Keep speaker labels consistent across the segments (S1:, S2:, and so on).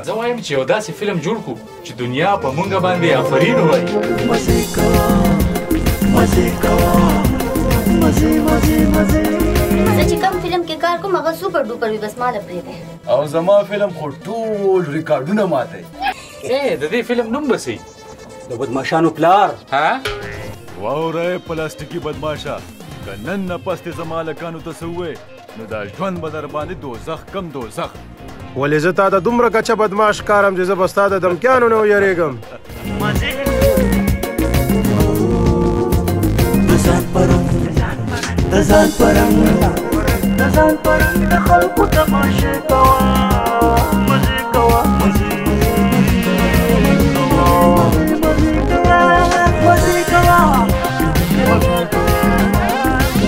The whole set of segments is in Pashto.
S1: زه وایم چې یو داسې فلم جوړ کړو چې دنیا په مونږ باندې آفرین ووایي.
S2: مزې کوه، مزې کوه، مزې مزې مزې.
S3: زه چې کوم فلم کې کار کوم هغه super duper وي، بس ما له پرېږدی.
S4: او زما فلم خو ټول ریکارډونه ماتوي.
S1: د دې فلم نوم به څه وي؟
S5: د بدمعشانو پلار.
S1: ها؟
S4: واوره پلاستیکي بدمعاشه، که نن نه پس دې زما هلکانو ته څه ووایې نو دا ژوند به در باندې دوزخ کم دوزخ.
S6: ولې زه تا ته دومره کچه بدمعاش ښکارم چې زه به ستا د دمکیانو نه ویرېږم؟
S2: د ځان په رنګ، د ځان په رنګ، د ځان په رنګ د خلکو تماشې کوه، مزې کوه، مزې کوه، مزې کوه، مزې کوه،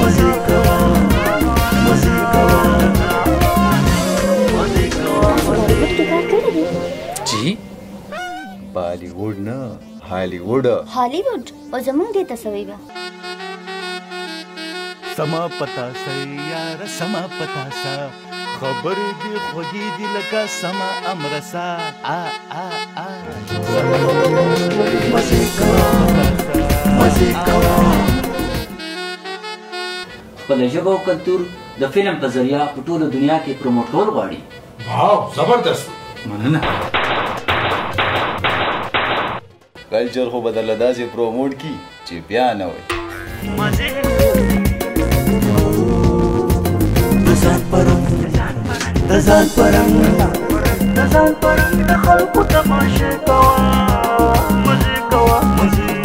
S2: مزې کوه، مزې کوه.
S3: بالیووډ کې کار کړی دی؟
S1: جی
S4: بالیووډ نه، هالیووډ.
S3: هالیووډ او زمونږ دې ته څه وایي به؟
S2: سما پتا سه یاره، سما پتا سه، خبرې دې خوږې دي لکه سما امرسا. آ آ آ. مزې کوه، مزې کوه.
S7: خپله ژبه او کلتور د فلم په ذریعه په ټوله دنیا کې promote کول غواړي.
S1: واو، زبردست، مننه.
S4: کلچر خو به درله داسې promote کړي چې بیا نه وایي.
S2: د ځان په رنګ، د ځان په رنګ، د ځان په رنګ د خلکو تماشې کوه، مزې کوه، مزې.